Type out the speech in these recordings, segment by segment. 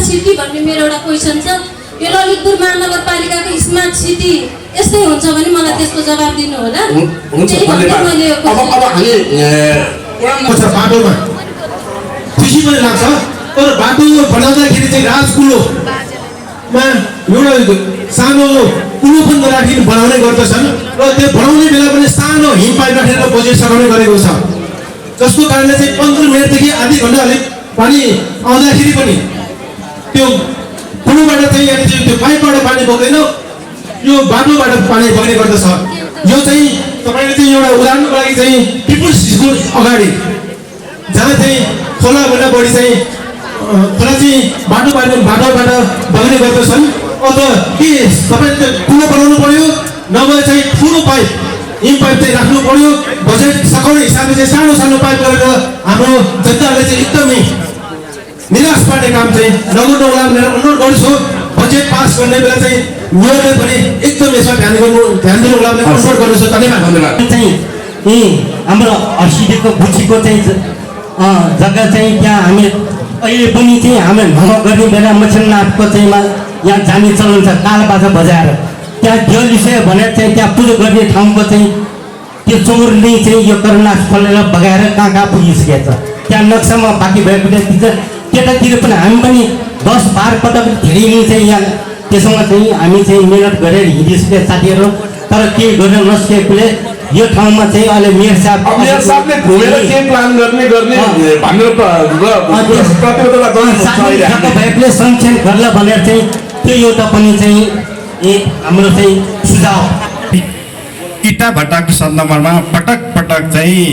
City भन्ने मेरो एउटा क्वेसन छ। यो ललितपुर महानगरपालिकाको स्मार्ट सिटी यस्तै हुन्छ भने मलाई त्यसको जवाब दिनु होला। हुन्छ, धन्यवाद। अब हामी बाटोमा खुसी पनि लाग्छ, तर बाटो बनाउँदाखेरि चाहिँ राजकुलोमा एउटा सानो कुलो पनि राखिन बनाउने गर्दछन् र त्यो बनाउने बेला पनि सानो हिम पाइप राखेर बजेट सघाउने गरेको छ, जसको कारणले चाहिँ 15 मिनटदेखि आधी घन्टा अलिक पानी आउँदाखेरि पनि त्यो कुलोबाट चाहिँ यहाँ चाहिँ त्यो पाइपबाट पानी बग्दैन, यो बाटोबाट पानी बग्ने गर्दछ। यो चाहिँ तपाईँले चाहिँ एउटा उदाहरणको लागि चाहिँ पिपुल्स स्कुल अगाडि जहाँ चाहिँ खोलाभन्दा बढी चाहिँ खोला चाहिँ बाटोबाट बग्ने गर्दछन्, अथवा के तपाईँले कुलो बनाउनु पर्यो, नभए चाहिँ ठुलो पाइप हिम पाइप चाहिँ राख्नु पर्यो। बजेट सघाउने हिसाबले चाहिँ सानो सानो पाइप गरेर हाम्रो जनताहरूले चाहिँ एकदमै निराश पार्ने काम चाहिँ नगर्नु होला भनेर अनुरोध गर्छु। बजेट पास गर्ने बेला चाहिँ मेयरले पनि एकदम यसमा ध्यान दिनु होला भनेर अनुरोध गर्छु। धन्यवाद। चाहिँ हाम्रो हर्सिडेको बुझीको चाहिँ जग्गा चाहिँ त्यहाँ हामी अहिले पनि चाहिँ हामी भ्रमण गर्ने बेला मच्छरनाथको चाहिँ यहाँ जाने चलन छ, कालबाजा बजाएर त्यहाँ ज्योतिषे भनेर चाहिँ त्यहाँ पूजा गर्ने ठाउँको चाहिँ त्यो चोरले चाहिँ यो करुणास खोलेर बगाएर कहाँ कहाँ पुगिसकेको छ। त्यहाँ नक्सामा बाँकी भएको त्यतातिर पनि हामी पनि 10-12 पटक धेरै नै चाहिँ यहाँ त्यसमा चाहिँ हामी चाहिँ मिहिनेत गरेर हिँडिसकेका साथीहरू, तर केही गर्न नसकेकोले यो ठाउँमा चाहिँ अहिले मेयर साहबले घुमेर के प्लान गर्ने भनेर प्रतिबद्धता सङ्क्षेप गर्ला भनेर चाहिँ त्यो एउटा पनि चाहिँ हाम्रो चाहिँ सुझाव। इटा भट्टाको सन्दर्भमा पटक चाहिँ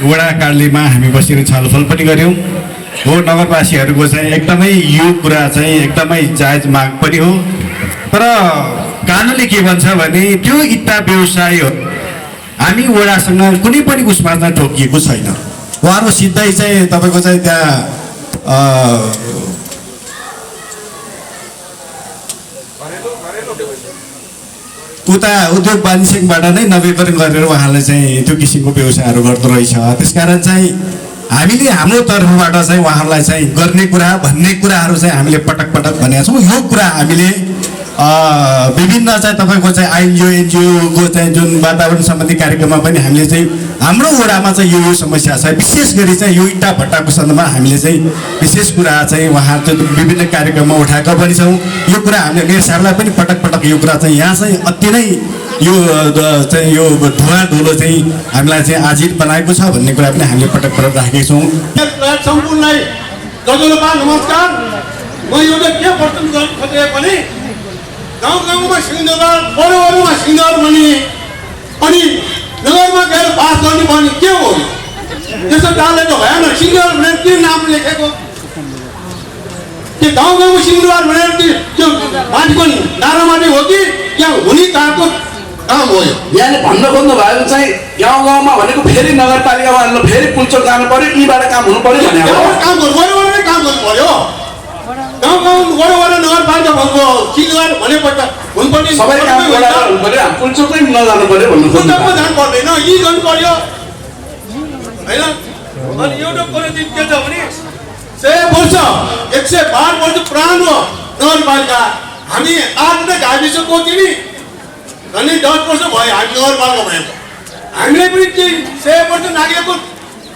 वडा कार्यालयमा हामी बसेर छलफल पनि गऱ्यौँ हो। नगरवासीहरूको चाहिँ एकदमै यो कुरा चाहिँ एकदमै जायज माग पनि हो, तर कानुनले के भन्छ भने त्यो इट्टा व्यवसाय हो हामी वडासँग कुनै पनि उसमा चाहिँ ठोकिएको छैन। उहाँहरू सिधै चाहिँ तपाईँको चाहिँ त्यहाँ उता उद्योग वाणिज्यबाट नै नवीकरण गरेर उहाँले चाहिँ त्यो किसिमको व्यवसायहरू गर्दो रहेछ। त्यसकारण चाहिँ हामीले हाम्रो तर्फबाट चाहिँ उहाँहरूलाई चाहिँ गर्ने कुरा भन्ने कुराहरू चाहिँ हामीले पटक भनेका छौँ। यो कुरा हामीले विभिन्न चाहिँ तपाईँको चाहिँ आइएनजिओ एनजिओको चाहिँ जुन वातावरण सम्बन्धी कार्यक्रममा पनि हामीले चाहिँ हाम्रो वडामा चाहिँ यो समस्या छ, विशेष गरी चाहिँ यो इट्टा भट्टाको सन्दर्भमा हामीले चाहिँ विशेष कुरा चाहिँ उहाँहरू विभिन्न कार्यक्रममा उठाएका पनि छौँ। यो कुरा हामीले मेयर साहबलाई पनि पटक यो कुरा चाहिँ यहाँ चाहिँ अति नै यो चाहिँ यो धुवा धुलो चाहिँ हामीलाई चाहिँ आजिर बनाएको छ भन्ने कुरा पनि हामीले पटक राखेका छौँ। सम्पूर्णलाई नमस्कार। म एउटा के प्रश्न गर्न खोजेको भने गाउँमा सिलिन्डर बरुमा सिलिन्डर भने अनि नगरमा गएर पास गर्ने भने के हो? त्यस्तो डाले त भएन। सिलिन्डर भनेर के नाम लेखेको? त्यो गाउँमा सिलिन्डर भनेर त्यो मान्छेको नारामाथि हो कि यहाँ हुने कामको काम हो? यहाँले भन्न खोज्नु भएको चाहिँ गाउँमा भनेको फेरि नगरपालिकामा फेरि पुल्चोक जानु पर्यो, यीबाट काम हुनु पर्यो भने काम गर्नु बरुवामै काम गर्नु पर्यो। गाउँ वडा नगरपालिका भएको सिलिन्डर भनेपछि हुनुपर्ने सबै काम हुनु पर्यो, पुल्चोकै नजानु पर्यो भन्नु पुल्चोकमा जानु पर्दैन, यी गर्नु पर्यो होइन। अनि एउटा कुरो चाहिँ के छ भने 100 वर्ष 112 वर्ष पुरानो नगरपालिका हामी आज नै गाविसको तिमी झन्डै 10 वर्ष भयो हामी नगरपालिका भएको। हामीलाई पनि चाहिँ 100 वर्ष नागेको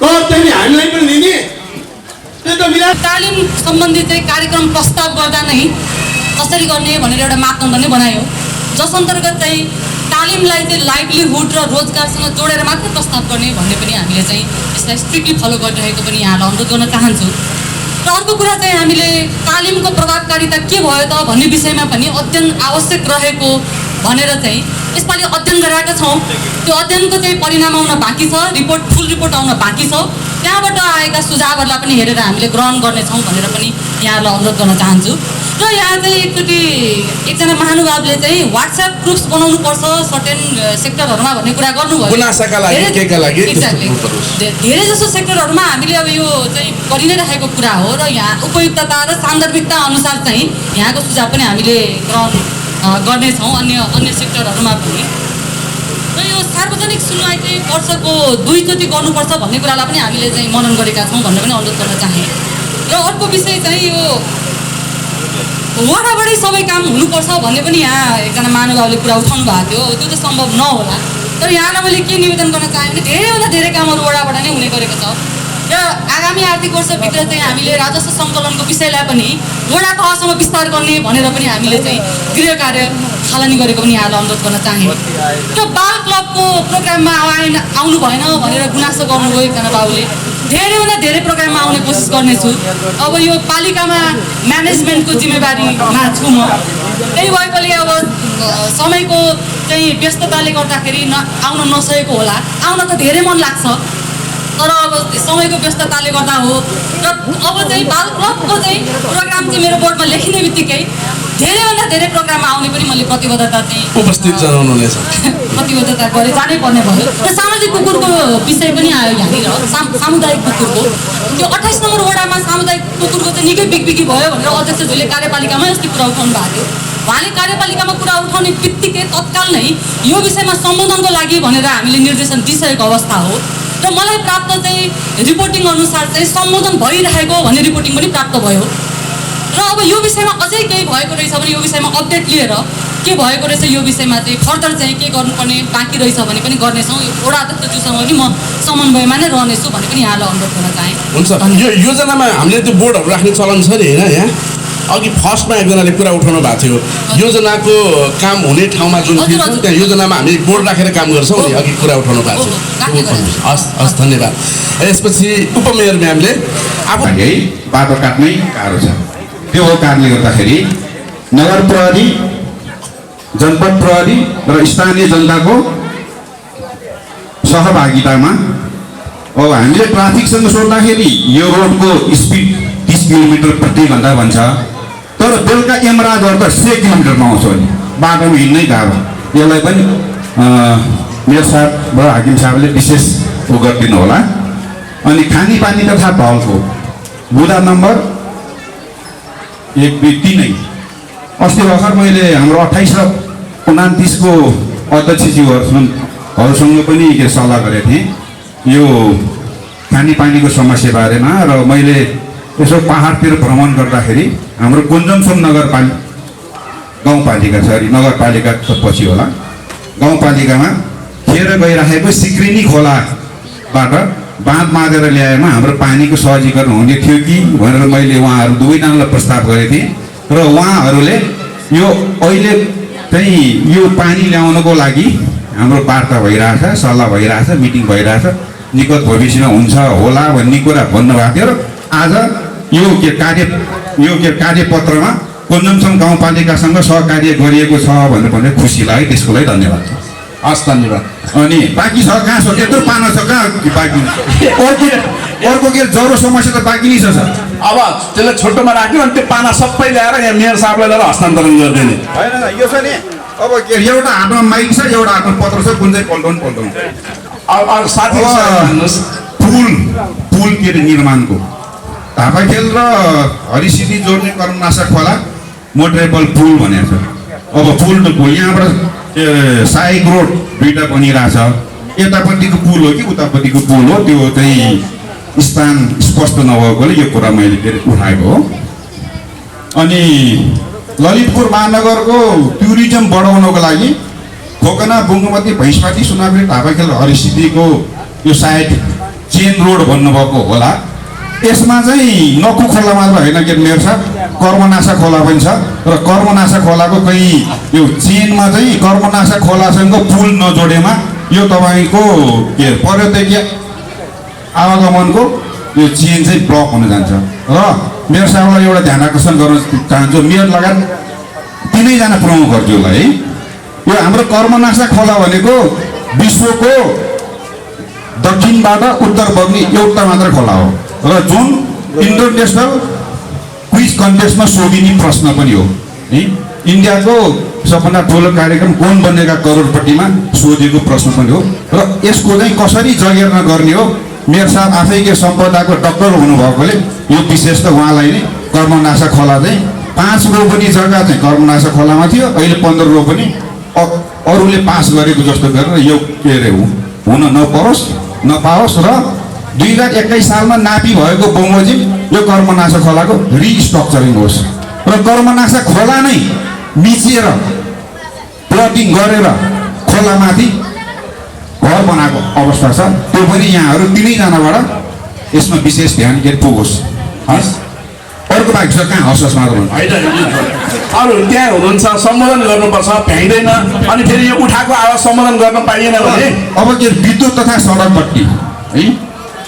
कर चाहिँ हामीलाई पनि लिने। तालिम सम्बन्धी चाहिँ कार्यक्रम प्रस्ताव गर्दा नै कसरी गर्ने भनेर एउटा मापदण्ड नै बनायो, जस अन्तर्गत चाहिँ तालिमलाई चाहिँ लाइभलीहुड र रोजगारसँग जोडेर मात्र प्रस्ताव गर्ने भन्ने पनि हामीले चाहिँ यसलाई स्ट्रिक्टली फलो गरिरहेको पनि यहाँलाई अनुरोध गर्न चाहन्छु। र अर्को कुरा चाहिँ हामीले तालिमको प्रभावकारिता के भयो त भन्ने विषयमा पनि अध्ययन आवश्यक रहेको भनेर चाहिँ यसपालि अध्ययन गराएका छौँ। त्यो अध्ययनको चाहिँ परिणाम आउन बाँकी छ, फुल रिपोर्ट आउन बाँकी छ। त्यहाँबाट आएका सुझावहरूलाई पनि हेरेर हामीले ग्रहण गर्नेछौँ भनेर पनि यहाँहरूलाई अनुरोध गर्न चाहन्छु। र यहाँ चाहिँ एकजना महानुभावले चाहिँ व्हाट्सएप ग्रुप्स बनाउनुपर्छ सर्टेन सेक्टरहरूमा भन्ने कुरा गर्नुभयो। धेरै जसो सेक्टरहरूमा हामीले अब यो चाहिँ गरि नै राखेको कुरा हो र यहाँ उपयुक्तता र सान्दर्भिकता अनुसार चाहिँ यहाँको सुझाव पनि हामीले ग्रहण गर्नेछौँ अन्य सेक्टरहरूमा पनि। र यो सार्वजनिक सुनवाई चाहिँ वर्षको 2 चोटि गर्नुपर्छ भन्ने कुरालाई पनि हामीले चाहिँ मनन गरेका छौँ भन्ने पनि अनुरोध गर्न चाहे। र अर्को विषय चाहिँ यो वडाबाटै सबै काम हुनुपर्छ भन्ने पनि यहाँ एकजना महानुभावले कुरा उठाउनु भएको थियो। त्यो त सम्भव नहोला। तर यहाँलाई मैले के निवेदन गर्न चाहेँ भने धेरैभन्दा धेरै कामहरू वडाबाट नै हुने गरेको छ र आगामी आर्थिक वर्षभित्र चाहिँ हामीले राजस्व सङ्कलनको विषयलाई पनि वडा तहसम्म विस्तार गर्ने भनेर पनि हामीले चाहिँ गृह कार्य थालनी गरेको पनि यहाँलाई अनुरोध गर्न चाहेँ। र बाल क्लबको प्रोग्राममा आउनु भएन भनेर गुनासो गर्नुभयो एकजना बाबुले। धेरैभन्दा धेरै प्रोग्राममा आउने कोसिस गर्नेछु। अब यो पालिकामा म्यानेजमेन्टको जिम्मेवारीमा छु म। त्यही भएकोले अब समयको चाहिँ व्यस्तताले गर्दाखेरि आउन नसकेको होला। आउन त धेरै मन लाग्छ तर अब समयको व्यस्तताले गर्दा हो। र अब चाहिँ बाल क्लबको चाहिँ प्रोग्राम चाहिँ मेरो बोर्डमा लेखिने बित्तिकै धेरैभन्दा धेरै प्रोग्राममा आउने पनि मैले प्रतिबद्धता चाहिँ उपस्थित जनाउनु हुनेछ। प्रतिबद्धता गरे जानै पर्ने भयो। र सामाजिक कुकुरको विषय पनि आयो यहाँनिर सामुदायिक कुकुरको। त्यो 28 नम्बर वडामा सामुदायिक कुकुरको चाहिँ निकै बिगबिगी भयो भनेर अध्यक्षज्यूले कार्यपालिकामै अस्ति कुरा उठाउनु भएको थियो। उहाँले कार्यपालिकामा कुरा उठाउने बित्तिकै तत्काल नै यो विषयमा सम्बोधनको लागि भनेर हामीले निर्देशन दिइसकेको अवस्था हो। र मलाई प्राप्त चाहिँ रिपोर्टिङ अनुसार चाहिँ सम्बोधन भइरहेको भन्ने रिपोर्टिङ पनि प्राप्त भयो। र अब यो विषयमा अझै केही भएको रहेछ भने यो विषयमा अपडेट लिएर के भएको रहेछ यो विषयमा चाहिँ फर्दर चाहिँ के गर्नुपर्ने बाँकी रहेछ भने पनि गर्नेछौँ। वडा अध्यक्षज्यूसँग पनि म समन्वयमा नै रहनेछु भन्ने पनि यहाँलाई अनुरोध गर्न चाहेँ। हुन्छ, यो योजनामा हामीले त्यो बोर्डहरू राख्ने चलन छ नि होइन? यहाँ अघि फर्स्टमा एकजनाले कुरा उठाउनु भएको थियो योजनाको काम हुने ठाउँमा जुन थियो त्यहाँ योजनामा हामी बोर्ड राखेर काम गर्छौँ नि, अघि कुरा उठाउनु भएको थियो। हस् हस्, धन्यवाद। यसपछि उपमेयर म्यामले अब है बाटो काट्नै गाह्रो छ। त्यो हो कारणले गर्दाखेरि नगर प्रहरी, जनपद प्रहरी र स्थानीय जनताको सहभागितामा अब हामीले ट्राफिकसँग सोद्धाखेरि यो रोडको स्पिड 30 किलोमिटर प्रति घन्टा भन्छ, तर बेलुका यमराजहरू त 100 किलोमिटरमा आउँछ नि, बाटोमा हिँड्नै गाह्रो। यसलाई पनि मेयर साहब र हाकिम साहबले विशेष गरिदिनु होला। अनि खानेपानी तथा ढलको बुधा नम्बर 1, 2, 3 अस्ति भर्खर मैले हाम्रो 28 र 29 को अध्यक्षज्यूहरूसँग पनि के सल्लाह गरेको थिएँ यो खानेपानीको समस्या बारेमा। र मैले यसो पहाडतिर भ्रमण गर्दाखेरि हाम्रो कुञ्जनसोम गाउँपालिका नगरपालिका पछि होला गाउँपालिकामा खेर गइराखेको सिक्रिनी खोलाबाट बाँध बाँधेर ल्याएमा हाम्रो पानीको सहजीकरण हुने थियो कि भनेर मैले उहाँहरू दुवैजनालाई प्रस्ताव गरेको थिएँ। र उहाँहरूले यो अहिले चाहिँ यो पानी ल्याउनको लागि हाम्रो वार्ता भइरहेछ, सल्लाह भइरहेछ, मिटिङ भइरहेछ, निकट भविष्यमा हुन्छ होला भन्ने कुरा भन्नुभएको थियो। र आज यो कार्यपत्रमा कुञ्जनसोम गाउँपालिकासँग सहकार्य गरिएको छ भनेर खुसी लाग्यो, त्यसको लागि धन्यवाद। हस्, धन्यवाद। अनि बाँकी छ कहाँ छ त्यत्रो पाना छ कहाँ बाँकी अर्को के ज्वरो समस्या त बाँकी नै छ सर। अब त्यसलाई छोटोमा राख्यो अनि त्यो पाना सबै ल्याएर यहाँ मेयर साहबलाई लिएर हस्तान्तरण गरिदिने होइन यो छ नि। अब एउटा हातमा माइक छ, एउटा हातमा पत्र छ, कुन चाहिँ पल्टाउनु अब साथी पुल के अरे निर्माणको धापाखेल र हरिसिद्धि जोड्ने कर्मनाशा खोला मोटरेबल पुल भनेको छ। अब पुल त यहाँबाट साइक रोड दुईवटा बनिरहेछ, यतापट्टिको पुल हो कि उतापट्टिको पुल हो त्यो चाहिँ स्थान स्पष्ट नभएकोले यो कुरा मैले उठाएको हो। अनि ललितपुर महानगरको टुरिज्म बढाउनको लागि खोकना, बुङ्गमती, भैँसपाटी, सुनाखुरी, धापाखेल, हरिसिद्धिको यो साइड चेन रोड भन्नुभएको होला। यसमा चाहिँ नक्कु खोला मात्र होइन के मेयर साहब, कर्मनाशा खोला पनि छ। र कर्मनाशा खोलाको कहीँ यो चेनमा चाहिँ कर्मनाशा खोलासँग पुल नजोडेमा यो तपाईँको के पर्यटकीय आवागमनको यो चेन चाहिँ ब्लक हुन जान्छ। र मेयर साहबलाई एउटा ध्यान आकर्षण गर्न चाहन्छु, मेयर लगायत 3जना प्रमुखहरूलाई है, यो हाम्रो कर्मनाशा खोला भनेको विश्वको दक्षिणबाट उत्तर बग्ने एउटा मात्र खोला हो र जुन इन्टरनेसनल क्विज कन्टेस्टमा सोधिने प्रश्न पनि हो है। इन्डियाको सबभन्दा ठुलो कार्यक्रम कौन बनेगा करोडपट्टिमा सोधेको प्रश्न पनि हो। र यसको चाहिँ कसरी जगेर्ना गर्ने हो, मेयर साहब आफै के सम्पदाको डक्टर हुनुभएकोले यो विशेष त उहाँलाई नै कर्मनाशा खोला चाहिँ 5 रोपनी जग्गा चाहिँ कर्मनाशा खोलामा थियो, अहिले 15 रोपनी अरूले पास गरेको जस्तो गरेर यो के अरे हुन नपाओस् र 2021 सालमा नापी भएको बमोजिम यो कर्मनाशा खोलाको रिस्ट्रक्चरिङ होस्। र र कर्मनाशा खोला नै मिचिएर प्लटिङ गरेर खोलामाथि घर बनाएको अवस्था छ। त्यो पनि यहाँहरू तिनैजनाबाट यसमा विशेष ध्यान के पुगोस्। हस्, अर्को बाहेक छ कहाँ हस् मात्र भन्नु होइन अरू त्यहाँ हुनुहुन्छ, सम्बोधन गर्नुपर्छ, भ्याइँदैन। अनि फेरि यो उठाएको आवाज सम्बोधन गर्न पाइएन भने अब के विद्युत तथा सडकपट्टि है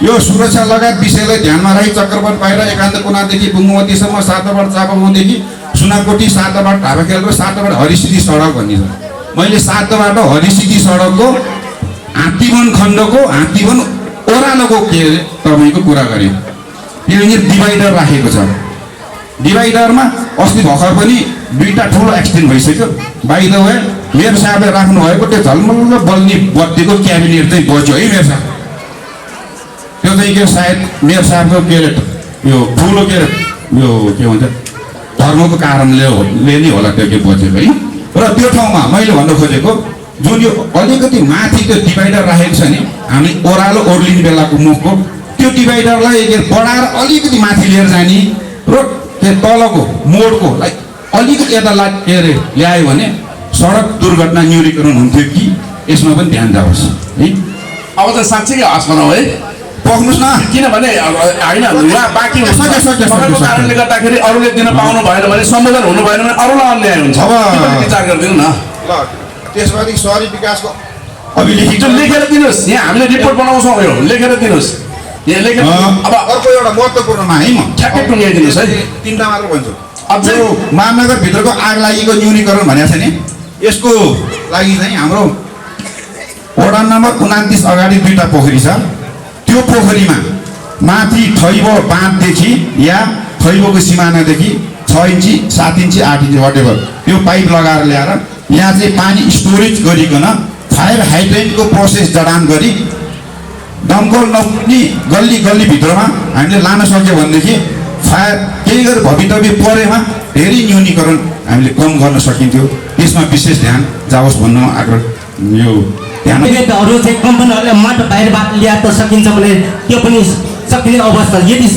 यो सुरक्षा लगायत विषयलाई ध्यानमा राखी चक्रवन बाहिर एकान्त कुनादेखि बुङ्गुमतीसम्म, सातबाट चापागाउँदेखि सुनाकोटी, सातबाट ढाबाखेलको, सातबाट हरिसिद्धि सडक भन्ने छ। मैले सातबाट हरिसिद्धि सडकको हात्तीवन खण्डको हात्तीवन ओह्रालोको के अरे तपाईँको कुरा गरेँ। त्यहाँनिर डिभाइडर राखेको छ। डिभाइडरमा अस्ति भर्खर पनि 2टा ठुलो एक्सिडेन्ट भइसक्यो। बाइ द वे मेयर साहबले राख्नुभएको त्यो झलमल्ल बल्ने बत्तीको क्याबिनेट चाहिँ बच्यो है मेयर साहब। त्यो चाहिँ के सायद मेयर साहबको के अरे यो ठुलो के अरे यो के भन्छ धर्मको कारणले नै होला त्यो के बचेको है। र त्यो ठाउँमा मैले भन्नु खोजेको जुन यो अलिकति माथि त्यो डिभाइडर राखेको छ नि, हामी ओह्रालो ओर्लिने बेलाको मुखको त्यो डिभाइडरलाई बढाएर अलिकति माथि लिएर जाने र त्यो तलको मोडको अलिकति यता के अरे ल्यायो भने सडक दुर्घटना न्यूनीकरण हुन्थ्यो कि यसमा पनि ध्यान जाओस् है। अब त साँच्चीकै हस् बनाऊ है, पक्नुहोस् न। किनभने होइन उहाँ बाँकी हुन्छ कारणले गर्दाखेरि अरूले दिन पाउनु भएन भने, सम्बोधन हुनु भएन भने अरूलाई अन्याय हुन्छ। अब विचार गरिदिनु न। ल त्यसपछि सहरी विकासको अभिलेखित लेखेर दिनुहोस्, यहाँ हामीले रिपोर्ट बनाउँछौँ, यो लेखेर दिनुहोस्। यहाँ लेखेर अब अर्को एउटा महत्त्वपूर्णमा है म ठ्याक्कै टुङ्ग्याइदिनुहोस् है। 3टा मात्र भन्छु। अझै यो महानगरभित्रको आग लागेको न्यूनीकरण भनेको छ नि, यसको लागि चाहिँ हाम्रो वडा नम्बर 29 अगाडि 2टा पोखरी छ। त्यो पोखरीमा माथि थैबो बाँधदेखि या थैबोको सिमानादेखि 6 इन्ची 7 इन्ची 8 इन्ची वाटेभर त्यो पाइप लगाएर ल्याएर यहाँ चाहिँ पानी स्टोरेज गरिकन फायर हाइड्रेन्टको प्रोसेस जडान गरी दमकल नपुग्ने गल्ली गल्ली भित्रमा हामीले लान सक्यो भनेदेखि फायर केही गरेर भवितव्य परेमा धेरै न्यूनीकरण हामीले कम गर्न सकिन्थ्यो। त्यसमा विशेष ध्यान जाओस् भन्नु आग्रह यो ध्यान। अरू चाहिँ कम्पनीहरूले माटो बाहिरबाट ल्याएर त सकिन्छ भने त्यो पनि सकिने अवस्था, यदि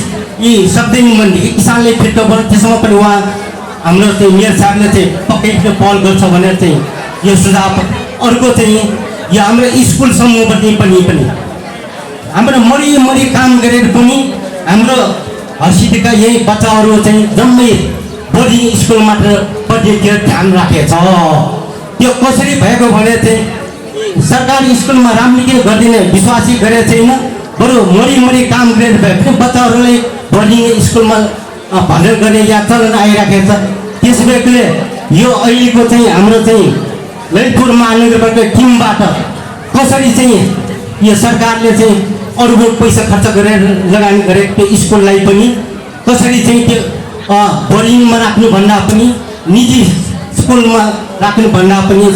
यी सक्दैन भने किसानले फिर्ता गर्छ त्यसमा पनि उहाँ हाम्रो चाहिँ मेयर साहबले चाहिँ पक्कै पहल गर्छ भनेर चाहिँ यो सुझाव। अर्को चाहिँ यो हाम्रो स्कुल समूहपट्टि पनि हाम्रो मरि काम गरेर पनि हाम्रो हर्सिदिका यही बच्चाहरू चाहिँ जम्मै बोर्डिङ स्कुल मात्र पट्टितिर ध्यान राखेको छ। त्यो कसरी भएको भने चाहिँ सरकारी स्कुलमा राम्ररी गरिदिने विश्वासी गरेको छैन, बरु मरि काम गरेर भए पनि बच्चाहरूलाई बोर्डिङ स्कुलमा भनेर गर्ने या चलन आइराखेको छ। त्यस भएकोले यो अहिलेको चाहिँ हाम्रो चाहिँ ललितपुर महानगरपालिका टिमबाट कसरी चाहिँ यो सरकारले चाहिँ अरूको पैसा खर्च गरेर लगानी गरेको त्यो स्कुललाई पनि कसरी चाहिँ त्यो बोर्डिङमा राख्नु भन्दा पनि निजी स्कुलमा राख्नु भन्दा पनि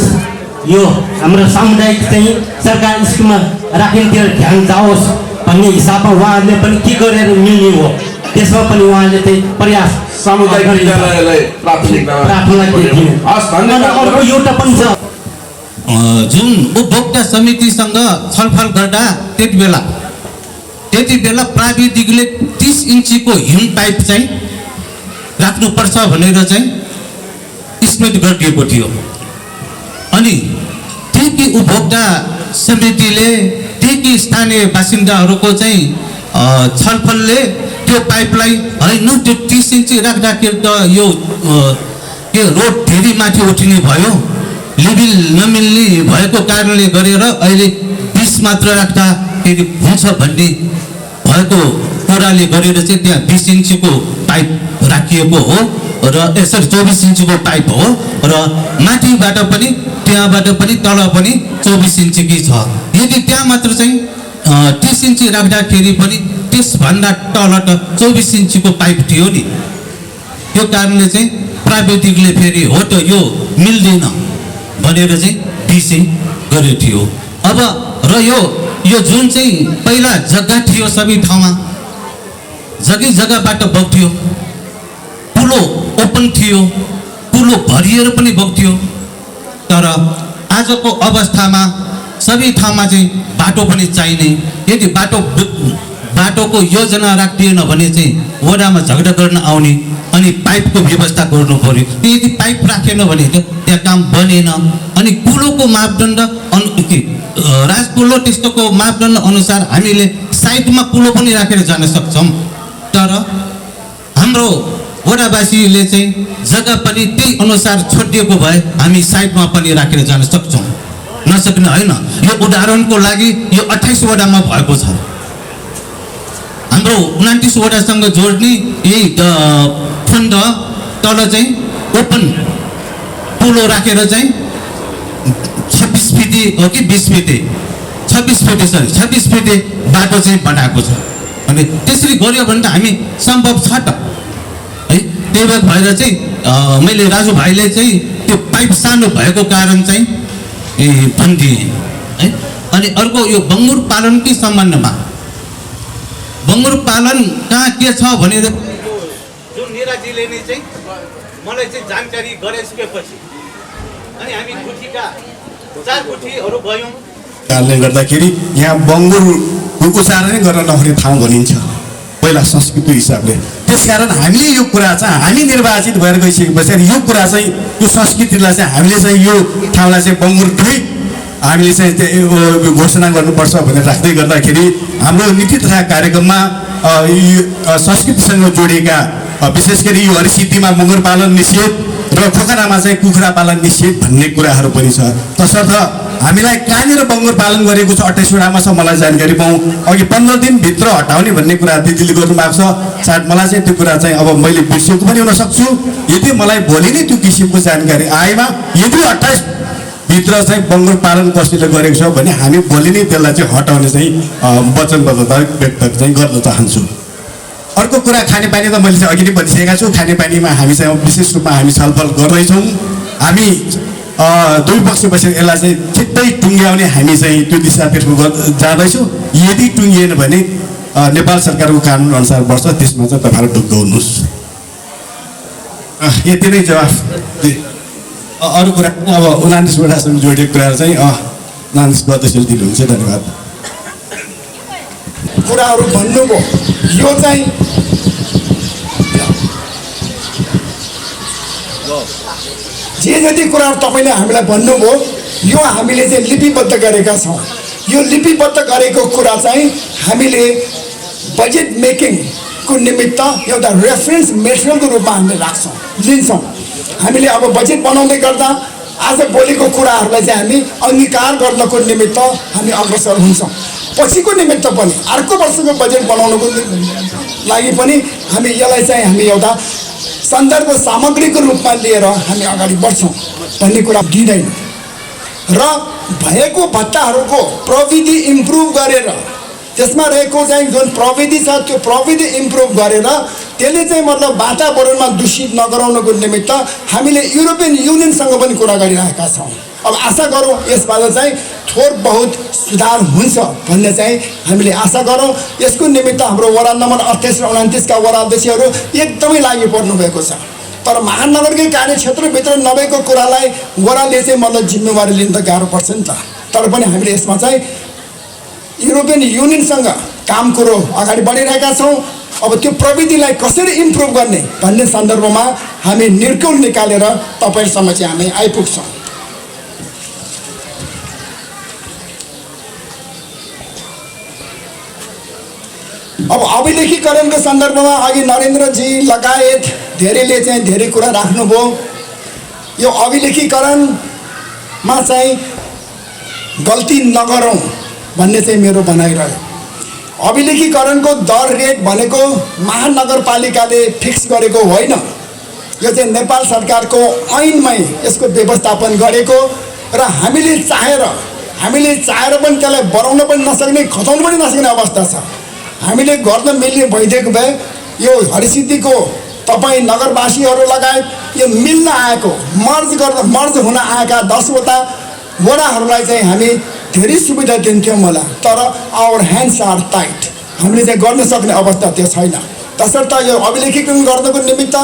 यो हाम्रो सामुदायिक चाहिँ सरकारी स्कुलमा राख्नेतिर ध्यान जाओस् भन्ने हिसाबमा उहाँहरूले पनि के गरेर मिल्ने हो त्यसमा पनि उहाँले चाहिँ प्रयास सामुदायिक विद्यालयलाई प्राथमिकता अर्को एउटा पनि छ। जुन उपभोक्ता समितिसँग छलफल गर्दा त्यति बेला प्राविधिकले 30 इन्चीको हिम पाइप चाहिँ राख्नुपर्छ भनेर चाहिँ स्मृत गरिदिएको थियो। अनि त्यही उपभोक्ता समितिले त्यही स्थानीय बासिन्दाहरूको चाहिँ छलफलले त्यो पाइपलाई होइन त्यो 30 इन्ची राख्दाखेरि त यो रोड धेरै माथि उठिने भयो, लेभल नमिल्ने भएको कारणले गरेर अहिले 20 मात्र राख्दाखेरि हुन्छ भन्ने भएको कुराले गरेर चाहिँ त्यहाँ 20 इन्चीको पाइप राखिएको हो र यसरी 24 इन्चीको पाइप हो र माथिबाट पनि त्यहाँबाट पनि तल पनि 24 इन्चीकै छ। यदि त्यहाँ मात्र चाहिँ 30 इन्ची राख्दाखेरि पनि त्यसभन्दा तल त 24 इन्चीको पाइप थियो नि, त्यो कारणले चाहिँ प्राविधिकले फेरि हो त यो मिल्दैन भनेर चाहिँ डिसी गरेको थियो। अब र यो जुन चाहिँ पहिला जग्गा थियो सबै ठाउँमा जग्गाबाट बग्थ्यो, पुलो ओपन थियो, पुलो भरिएर पनि बग्थ्यो। तर आजको अवस्थामा सबै ठाउँमा चाहिँ बाटो पनि चाहिने, यदि बाटोको योजना राखिएन भने चाहिँ वडामा झगडा गर्न आउने अनि पाइपको व्यवस्था गर्नु पर्यो। यदि पाइप राखेन भने त त्यहाँ काम बनेन। अनि कुलोको मापदण्ड राजकुलो त्यस्तोको मापदण्ड अनुसार हामीले साइडमा कुलो पनि राखेर जान सक्छौँ। तर हाम्रो वडावासीले चाहिँ जग्गा पनि त्यही अनुसार छोडिएको भए हामी साइडमा पनि राखेर जान सक्छौँ। नसक्ने होइन। यो उदाहरणको लागि यो 28 वडामा भएको छ। हाम्रो 29 वडासँग जोड्ने यही फन्ड तल चाहिँ ओपन पुलो राखेर चाहिँ 26 फिटे हो कि 20 फिटे 26 फिटे बाटो चाहिँ बनाएको छ। अनि त्यसरी गऱ्यो भने त हामी सम्भव छ त है। त्यही भएर चाहिँ मैले राजु भाइले चाहिँ त्यो पाइप सानो भएको कारण चाहिँ भनिदिएँ है। अनि अर्को यो बङ्गुर पालनकै सम्बन्धमा बङ्गुर पालन कहाँ के छ भनेर जुन निराजीले नै चाहिँ मलाई चाहिँ जानकारी गराइसकेपछि अनि हामी गुठीका 4 गुठीहरू गयौँ। कारणले गर्दाखेरि यहाँ बङ्गुरको उच्चारणै गर्न नहुने ठाउँ भनिन्छ पहिला संस्कृति हिसाबले। त्यसकारण हामीले यो कुरा चाहिँ हामी निर्वाचित भएर गइसकेपछि यो कुरा चाहिँ यो संस्कृतिलाई चाहिँ हामीले चाहिँ यो ठाउँलाई चाहिँ बङ्गुर ठुई हामीले चाहिँ त्यो घोषणा गर्नुपर्छ भनेर राख्दै गर्दाखेरि हाम्रो नीति तथा कार्यक्रममा संस्कृतिसँग जोडिएका विशेष गरी यो हरिसिद्धिमा बङ्गुर पालन निषेध र पोखरामा चाहिँ कुखुरा पालन निषेध भन्ने कुराहरू पनि छ। तसर्थ हामीलाई कहाँनिर बङ्गुर पालन गरेको छ 28 वडामा छ मलाई जानकारी पाऊँ। अघि 15 दिनभित्र हटाउने भन्ने कुरा दिदीले गर्नुभएको छ। सायद मलाई चाहिँ त्यो कुरा चाहिँ अब मैले बिर्सेको पनि हुन सक्छु। यदि मलाई भोलि नै त्यो किसिमको जानकारी आएमा यदि 28 भित्र चाहिँ बङ्गुर पालन कसैले गरेको छ भने हामी भोलि नै त्यसलाई चाहिँ हटाउने चाहिँ वचनबद्धता व्यक्त चाहिँ गर्न चाहन्छु। अर्को कुरा खानेपानी त मैले चाहिँ अघि नै भनिसकेका छु। खानेपानीमा हामी चाहिँ विशेष रूपमा हामी छलफल गर्दैछौँ। हामी दुई पक्ष बसेर यसलाई चाहिँ छिट्टै टुङ्ग्याउने हामी चाहिँ त्यो दिशातर्फ जाँदैछौँ। यदि टुङ्गिएन भने नेपाल सरकारको कानुन अनुसार वर्ष त्यसमा चाहिँ तपाईँहरू ढुक्क हुनुहोस्। यति नै जवाफ। अरू कुरा अब 29 वडासँग जोडिएको कुराहरू चाहिँ 29 गतिशील दिनुहुन्छ। धन्यवाद। कुराहरू भन्नुभयो यो चाहिँ जे जति कुराहरू तपाईँले हामीलाई भन्नुभयो यो हामीले चाहिँ लिपिबद्ध गरेका छौँ। यो लिपिबद्ध गरेको कुरा चाहिँ हामीले बजेट मेकिङको निमित्त एउटा रेफरेन्स मेटेरियलको रूपमा हामीले राख्छौँ लिन्छौँ। हामीले अब बजेट बनाउँदै गर्दा आज बोलेको कुराहरूलाई चाहिँ हामी अङ्गीकार गर्नको निमित्त हामी अग्रसर हुन्छौँ। पछिको निमित्त पनि अर्को वर्षको बजेट बनाउनको लागि पनि हामी यसलाई चाहिँ हामी एउटा सन्दर्भ सामग्रीको रूपमा लिएर हामी अगाडि बढ्छौँ भन्ने कुरा दिँदैन। र भएको भत्ताहरूको प्रविधि इम्प्रुभ गरेर त्यसमा रहेको चाहिँ जुन प्रविधि छ त्यो प्रविधि इम्प्रुभ गरेर त्यसले चाहिँ मतलब वातावरणमा दूषित नगराउनको निमित्त हामीले युरोपियन युनियनसँग पनि कुरा गरिरहेका छौँ। अब आशा गरौँ यसबाट चाहिँ थोर बहुत सुधार हुन्छ भन्ने चाहिँ हामीले आशा गरौँ। यसको निमित्त हाम्रो वडा नम्बर 28 र 29 का वडा अध्यक्षहरू एकदमै लागि पर्नु भएको छ। तर महानगरकै कार्यक्षेत्रभित्र नभएको कुरालाई वडाले चाहिँ मतलब जिम्मेवारी लिन त गाह्रो पर्छ नि त। तर पनि हामीले यसमा चाहिँ युरोपियन युनियनसँग काम कुरो अगाडि बढिरहेका छौँ। अब त्यो प्रविधिलाई कसरी इम्प्रुभ गर्ने भन्ने सन्दर्भमा हामी निर्कुल निकालेर तपाईँहरूसम्म चाहिँ हामी आइपुग्छौँ। अब अभिलेखीकरणको सन्दर्भमा अघि नरेन्द्रजी लगायत धेरैले चाहिँ धेरै कुरा राख्नुभयो। यो अभिलेखीकरणमा चाहिँ गल्ती नगरौँ भन्ने चाहिँ मेरो भनाइरह्यो। अभिलेखीकरणको दर रेट भनेको महानगरपालिकाले फिक्स गरेको होइन। यो चाहिँ नेपाल सरकारको ऐनमै यसको व्यवस्थापन गरेको र हामीले चाहेर पनि त्यसलाई बढाउन पनि नसक्ने घटाउन पनि नसक्ने अवस्था छ। हामीले गर्न मिल्ने भइदिएको भए यो हरिसिद्धिको तपाईँ नगरवासीहरू लगायत यो मिल्न आएको मर्ज हुन आएका 10वटा वडाहरूलाई चाहिँ हामी धेरै सुविधा दिन्थ्यौँ होला। तर आवर ह्यान्ड्स आर टाइट। हामीले चाहिँ गर्न सक्ने अवस्था त्यो छैन। तसर्थ यो अभिलेखीकरण गर्नको निमित्त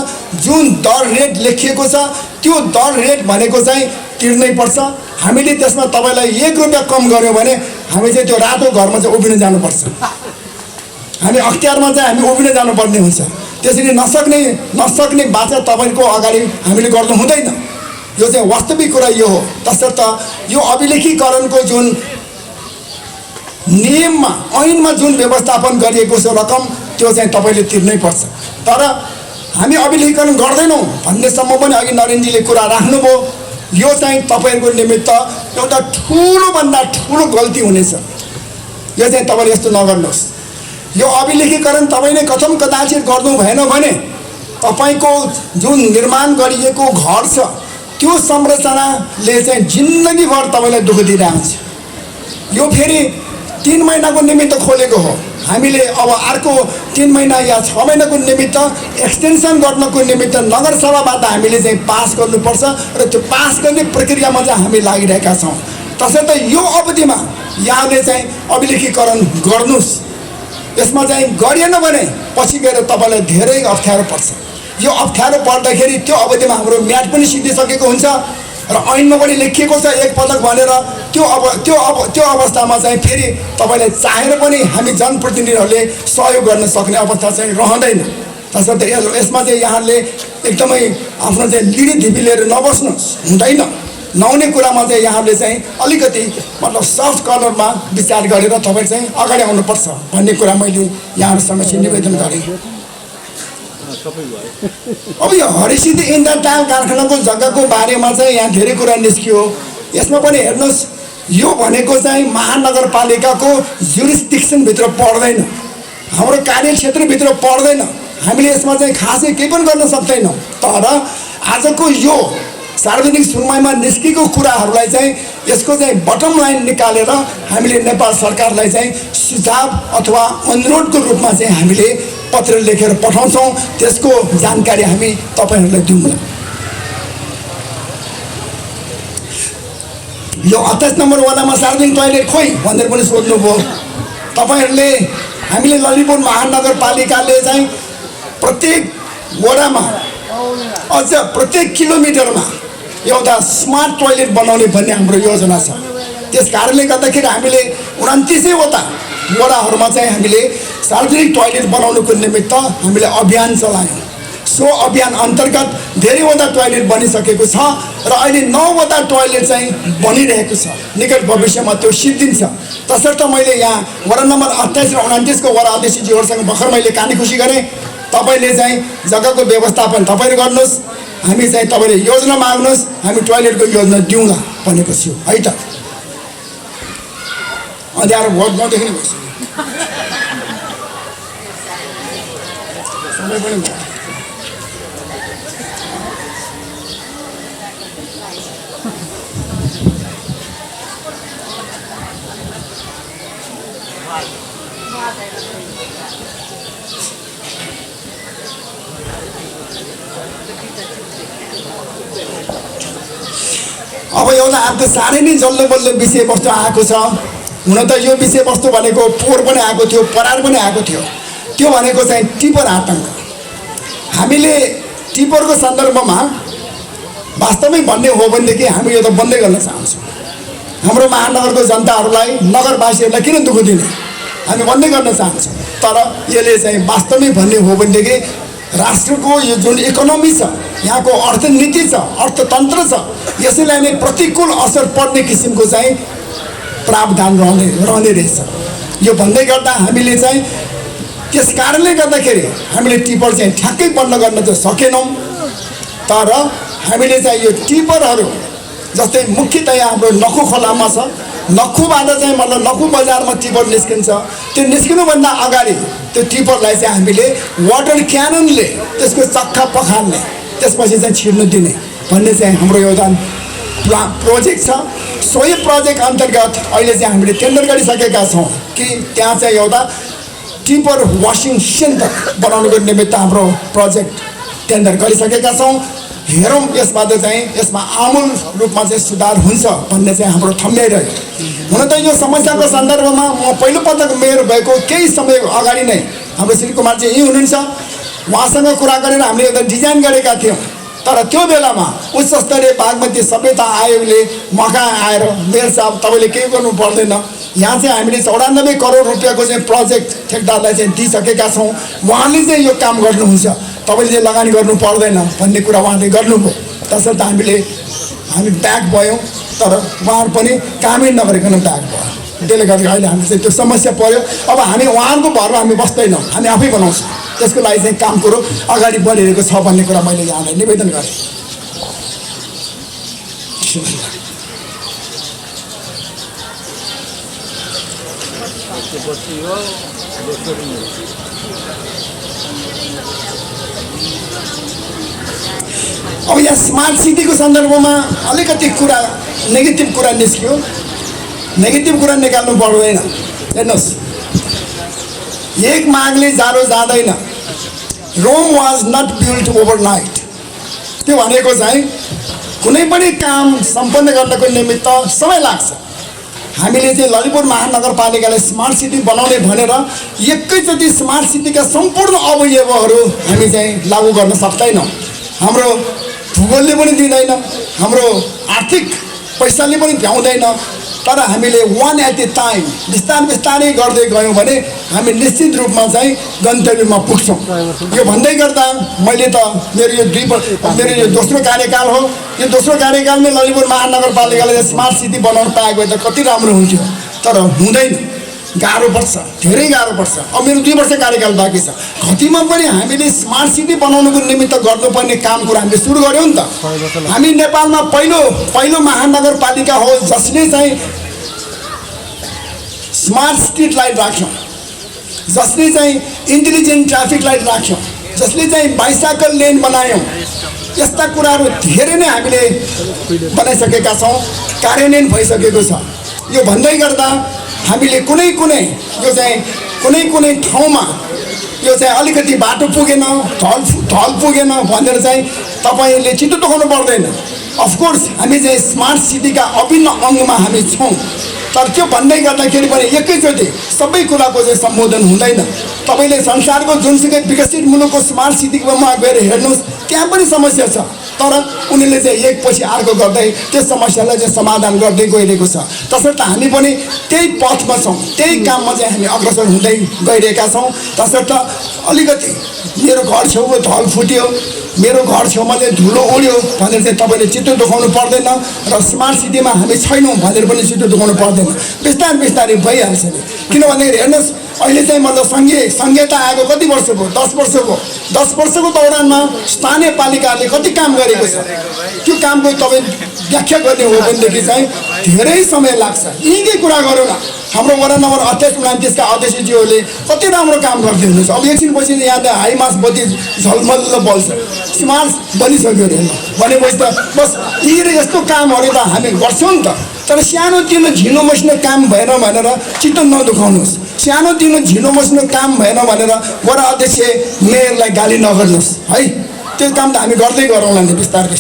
जुन दर रेट लेखिएको छ त्यो दर रेट भनेको चाहिँ तिर्नै पर्छ। हामीले त्यसमा तपाईँलाई 1 रुपियाँ कम गऱ्यौँ भने हामी चाहिँ त्यो रातो घरमा चाहिँ उभिन जानुपर्छ। हामी अख्तियारमा चाहिँ हामी उभिन जानुपर्ने हुन्छ। त्यसरी नसक्ने बाचा तपाईँको अगाडि हामीले गर्नु हुँदैन। यो चाहिँ वास्तविक कुरा यो हो। तसर्थ यो अभिलेखीकरणको जुन नियममा ऐनमा जुन व्यवस्थापन गरिएको छ रकम त्यो चाहिँ तपाईँले तिर्नै पर्छ। तर हामी अभिलेखीकरण गर्दैनौँ भन्नेसम्म पनि अघि नरेनजीले कुरा राख्नुभयो, यो चाहिँ तपाईँहरूको निमित्त एउटा ठुलोभन्दा ठुलो गल्ती हुनेछ। यो चाहिँ तपाईँले यस्तो नगर्नुहोस्। यो अभिलेखीकरण तपाईँले कथम कदाचित गर्नु भएन भने तपाईँको जुन निर्माण गरिएको घर छ त्यो संरचनाले चाहिँ जिन्दगीभर तपाईँलाई दुःख दिइरहन्छ। यो फेरि 3 महिनाको निमित्त खोलेको हो। हामीले अब अर्को 3 महिना या 6 महिनाको निमित्त एक्सटेन्सन गर्नको निमित्त नगरसभाबाट हामीले चाहिँ पास गर्नुपर्छ र त्यो पास गर्ने प्रक्रियामा चाहिँ हामी लागिरहेका छौँ। तसर्थ यो अवधिमा यहाँले चाहिँ अभिलेखीकरण गर्नुहोस्। यसमा चाहिँ गरिएन भने पछि गएर तपाईँलाई धेरै अप्ठ्यारो पर्छ। यो अप्ठ्यारो पर्दाखेरि त्यो अवधिमा हाम्रो म्याद पनि सिद्धिसकेको हुन्छ र ऐनमा पनि लेखिएको छ 1 पटक भनेर। त्यो अवस्थामा चाहिँ फेरि तपाईँलाई चाहेर पनि हामी जनप्रतिनिधिहरूले सहयोग गर्न सक्ने अवस्था चाहिँ रहँदैन। तसर्थ यसमा चाहिँ यहाँले एकदमै आफ्नो चाहिँ लिडी धिपी लिएर नबस्नुहोस्, हुँदैन। नहुने कुरामा चाहिँ यहाँले चाहिँ अलिकति मतलब सफ्ट कर्नरमा विचार गरेर तपाईँ चाहिँ अगाडि आउनुपर्छ भन्ने कुरा मैले यहाँहरूसँग चाहिँ निवेदन गरेँ। अब यो हरिसिद्धि इन्धन टायल कारखानाको जग्गाको बारेमा चाहिँ यहाँ धेरै कुरा निस्कियो। यसमा पनि हेर्नुहोस्, यो भनेको चाहिँ महानगरपालिकाको जुरिस्डिक्सनभित्र पर्दैन, हाम्रो कार्यक्षेत्रभित्र पर्दैन। हामीले यसमा चाहिँ खासै केही पनि गर्न सक्दैनौँ। तर आजको यो सार्वजनिक सुनवाईमा निस्केको कुराहरूलाई चाहिँ यसको चाहिँ बटम लाइन निकालेर हामीले नेपाल सरकारलाई चाहिँ सुझाव अथवा अनुरोधको रूपमा चाहिँ हामीले पत्र लेखेर पठाउँछौँ। त्यसको जानकारी हामी तपाईँहरूलाई दिउँला। यो 28 नम्बर वडामा सार्वजनिक टोयलेट खोइ भनेर पनि सोध्नुभयो तपाईँहरूले। हामीले ललितपुर महानगरपालिकाले चाहिँ प्रत्येक वडामा अझ प्रत्येक किलोमिटरमा एउटा स्मार्ट टोयलेट बनाउने भन्ने हाम्रो योजना छ। त्यस कारणले गर्दाखेरि हामीले 29वटा वडाहरूमा चाहिँ हामीले सार्वजनिक टोयलेट बनाउनुको निमित्त हामीले अभियान चलायौँ। सो अभियान अन्तर्गत धेरैवटा टोयलेट बनिसकेको छ र अहिले 9वटा टोयलेट चाहिँ बनिरहेको छ। निकट भविष्यमा त्यो सिद्धिन्छ। तसर्थ मैले यहाँ वडा नम्बर 28 र 29 को वडा अध्यक्षज्यूहरूसँग भर्खर मैले कानीखुसी गरेँ। तपाईँले चाहिँ जग्गाको व्यवस्थापन तपाईँले गर्नुहोस्, हामी चाहिँ तपाईँले योजना माग्नुहोस्, हामी टोयलेटको योजना दिउँला भनेको छु है त। अँध्यारो भोट नदेख्ने भइसक्यो। समय पनि भयो। अब एउटा अर्को साह्रै नै जल्लो बल्लो विषयवस्तु आएको छ। हुन त यो विषयवस्तु भनेको पोहोर पनि आएको थियो, परार पनि आएको थियो। त्यो भनेको चाहिँ टिपर आतङ्क। हामीले टिपरको सन्दर्भमा वास्तवमै भन्ने हो भनेदेखि हामी यो त बन्दै गर्न चाहन्छौँ। हाम्रो महानगरको जनताहरूलाई, नगरवासीहरूलाई किन दुःख दिने, हामी बन्दै गर्न चाहन्छौँ। तर यसले चाहिँ वास्तवमै भन्ने हो भनेदेखि राष्ट्रको यो जुन इकोनोमी छ, यहाँको अर्थनीति छ, अर्थतन्त्र छ, यसैलाई नै प्रतिकूल असर पर्ने किसिमको चाहिँ प्रावधान रहने रहेछ। यो भन्दै गर्दा हामीले चाहिँ त्यस कारणले गर्दाखेरि हामीले टिपर चाहिँ ठ्याक्कै बन्द गर्न त सकेनौँ। तर हामीले चाहिँ यो टिपरहरू जस्तै मुख्यतया हाम्रो नखु खोलामा छ, नखुबाट चाहिँ मतलब नखु बजारमा टिपर निस्किन्छ। त्यो निस्किनुभन्दा अगाडि त्यो टिपरलाई चाहिँ हामीले वाटर क्याननले त्यसको चक्का पखाल्ने, त्यसपछि चाहिँ छिर्नु दिने भन्ने चाहिँ हाम्रो एउटा प्रोजेक्ट छ। सोही प्रोजेक्ट अन्तर्गत अहिले चाहिँ हामीले टेन्डर गरिसकेका छौँ कि त्यहाँ चाहिँ एउटा टिपर वासिङ सेन्टर बनाउनुको निमित्त हाम्रो प्रोजेक्ट टेन्डर गरिसकेका छौँ। हेरौँ यसबाट चाहिँ यसमा आमूल रूपमा चाहिँ सुधार हुन्छ भन्ने चाहिँ हाम्रो ठम्ब्याइरह्यो। हुन त यो समस्याको सन्दर्भमा म पहिलोपटक मेयर भएको केही समय अगाडि नै हाम्रो श्री कुमारजी यहीँ हुनुहुन्छ, उहाँसँग कुरा गरेर हामीले एउटा डिजाइन गरेका थियौँ। तर त्यो बेलामा उच्च स्तरीय बागमती सभ्यता आयोगले मका आएर मेयर साहब तपाईँले केही गर्नु पर्दैन, यहाँ चाहिँ हामीले 94 करोड रुपियाँको चाहिँ प्रोजेक्ट ठेकदारलाई चाहिँ दिइसकेका छौँ, उहाँले चाहिँ यो काम गर्नुहुन्छ, तपाईँले चाहिँ लगानी गर्नु पर्दैन भन्ने कुरा उहाँले गर्नुभयो। तसर्थ हामी ब्याक भयौँ, तर उहाँहरू पनि कामै नगरिकन ब्याक भयो। त्यसले गर्दा अहिले हामी चाहिँ त्यो समस्या पर्यो। अब हामी उहाँहरूको भरमा हामी बस्दैनौँ, हामी आफै बनाउँछौँ। त्यसको लागि चाहिँ काम कुरो अगाडि बढिरहेको छ भन्ने कुरा मैले यहाँलाई निवेदन गरेँ। अब यहाँ स्मार्ट सिटीको सन्दर्भमा अलिकति कुरा नेगेटिभ कुरा निस्क्यो। नेगेटिभ कुरा निकाल्नु पर्दैन। हेर्नुहोस्, एक मागले जाडो जाँदैन। Rome was not built overnight. त्यो भनेको चाहिँ कुनै पनि काम सम्पन्न गर्नको निमित्त समय लाग्छ। हामीले चाहिँ ललितपुर महानगरपालिकालाई स्मार्ट सिटी बनाउने भनेर एकैचोटि स्मार्ट सिटीका सम्पूर्ण अवयवहरू हामी चाहिँ लागू गर्न सक्दैनौँ। हाम्रो भूगोलले पनि दिँदैन, हाम्रो आर्थिक पैसाले पनि भ्याउँदैन। तर हामीले वान एट ए टाइम बिस्तारै गर्दै गयौँ भने हामी निश्चित रूपमा चाहिँ गन्तव्यमा पुग्छौँ। यो भन्दै गर्दा मैले त मेरो यो दोस्रो कार्यकाल हो। यो दोस्रो कार्यकालमै ललितपुर महानगरपालिकाले स्मार्ट सिटी बनाउन पाएको भए त कति राम्रो हुन्थ्यो, तर हुँदैन। गाह्रो पर्छ, धेरै गाह्रो पर्छ। अब मेरो 2 वर्ष कार्यकाल बाँकी छ। कतिमा पनि हामीले स्मार्ट सिटी बनाउनुको निमित्त गर्नुपर्ने काम कुरा हामीले सुरु गऱ्यौँ नि त। हामी नेपालमा पहिलो महानगरपालिका हो जसले चाहिँ स्मार्ट स्ट्रिट लाइट राख्यौँ, जसले चाहिँ इन्टेलिजेन्ट ट्राफिक लाइट राख्यौँ, जसले चाहिँ बाइसाइकल लेन बनायौँ। यस्ता कुराहरू धेरै नै हामीले बनाइसकेका छौँ, कार्यान्वयन भइसकेको छ। यो भन्दै गर्दा हामीले कुनै ठाउँमा यो चाहिँ अलिकति बाटो पुगेन, ढल पुगेन भनेर चाहिँ तपाईँले चित्त दुखाउनु पर्दैन। अफकोर्स हामी चाहिँ स्मार्ट सिटीका अभिन्न अङ्गमा हामी छौँ, तर त्यो भन्दै गर्दाखेरि पनि एकैचोटि सबै कुराको चाहिँ सम्बोधन हुँदैन। तपाईँले संसारको जुनसुकै विकसित मुलुकको स्मार्ट सिटीमा गएर हेर्नुहोस्, त्यहाँ पनि समस्या छ, तर उनीहरूले चाहिँ एकपछि अर्को गर्दै त्यो समस्यालाई चाहिँ समाधान गर्दै गइरहेको छ। तसर्थ हामी पनि त्यही पथमा छौँ, त्यही काममा चाहिँ हामी अग्रसर हुँदै गइरहेका छौँ। तसर्थ अलिकति मेरो घर छेउको ढल फुट्यो, मेरो घर छेउमा चाहिँ धुलो उड्यो भनेर चाहिँ तपाईँले चित्त दुखाउनु पर्दैन, र स्मार्ट सिटीमा हामी छैनौँ भनेर पनि चित्त दुखाउनु पर्दैन। बिस्तारै भइहाल्छ नि। किनभनेदेखि हेर्नुहोस्, अहिले चाहिँ मतलब सङ्घीयता आएको कति वर्ष भयो? 10 वर्ष भयो। 10 वर्षको दौरानमा स्थानीय पालिकाले कति काम गरेको छ, त्यो कामको तपाईँ व्याख्या गर्ने हो भनेदेखि चाहिँ धेरै समय लाग्छ। यहीँकै कुरा गरौँ न, हाम्रो वडा नम्बर अध्यक्ष त्यसका अध्यक्षज्यूहरूले कति राम्रो काम गर्दै हुनुहुन्छ। अब एकछिनपछि यहाँ त हाई मास बत्ती झलमल्ल बल्छ, स्मार्ट बनिसक्यो अरे भनेपछि त बस यी यस्तो कामहरू त हामी गर्छौँ नि त। तर सानो तिनो झिनो मसिनो काम भएन भनेर चित्त नदुखाउनुहोस्। सानो तिनो झिनो मसिनो काम भएन भनेर वडा अध्यक्ष मेयरलाई गाली नगर्नुहोस् है। त्यो काम त हामी गर्दै गरौँला नि बिस्तारै।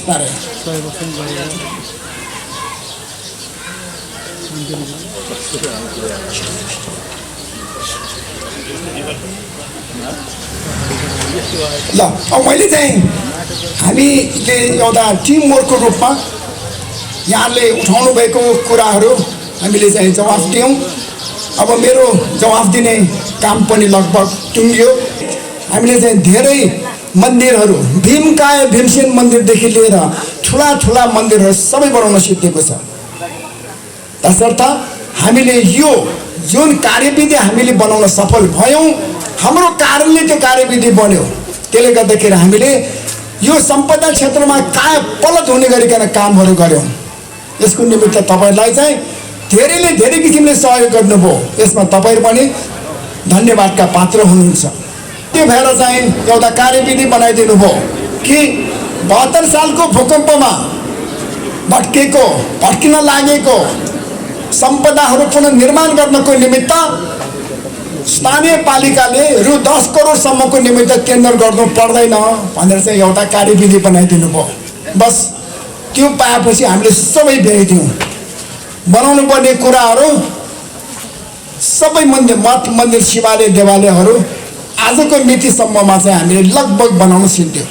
ल, अब मैले चाहिँ हामीले एउटा टिमवर्कको रूपमा यहाँले उठाउनु भएको कुराहरू हामीले चाहिँ जवाफ दियौँ। अब मेरो जवाफ दिने काम पनि लगभग टुङ्गियो। हामीले चाहिँ धेरै मन्दिरहरू, भीमकाय भीमसेन मन्दिरदेखि लिएर ठुला मन्दिरहरू सबै बनाउन सिद्धिएको छ। तसर्थ हामीले यो जुन कार्यविधि हामीले बनाउन सफल भयौँ, हाम्रो कारणले त्यो कार्यविधि बन्यो। त्यसले गर्दाखेरि हामीले यो सम्पदा क्षेत्रमा काय पलट हुने गरिकन कामहरू गऱ्यौँ। यसको निमित्त तपाईँलाई चाहिँ धेरैले धेरै किसिमले सहयोग गर्नुभयो, यसमा तपाईँ पनि धन्यवादका पात्र हुनुहुन्छ। त्यो भएर चाहिँ एउटा कार्यविधि बनाइदिनु भयो कि 72 सालको भूकम्पमा भट्किन लागेको सम्पदाहरू पुनर्निर्माण गर्नको निमित्त स्थानीय पालिकाले रु 10 करोडसम्मको निमित्त टेन्डर गर्नु पर्दैन भनेर चाहिँ एउटा कार्यविधि बनाइदिनु भयो। बस त्यो पाएपछि हामीले सबै भ्याइदियौँ। बनाउनु पर्ने कुराहरू सबै मठ मन्दिर शिवालय देवालयहरू आजको मितिसम्ममा चाहिँ हामीले लगभग बनाउन सिद्धियौँ।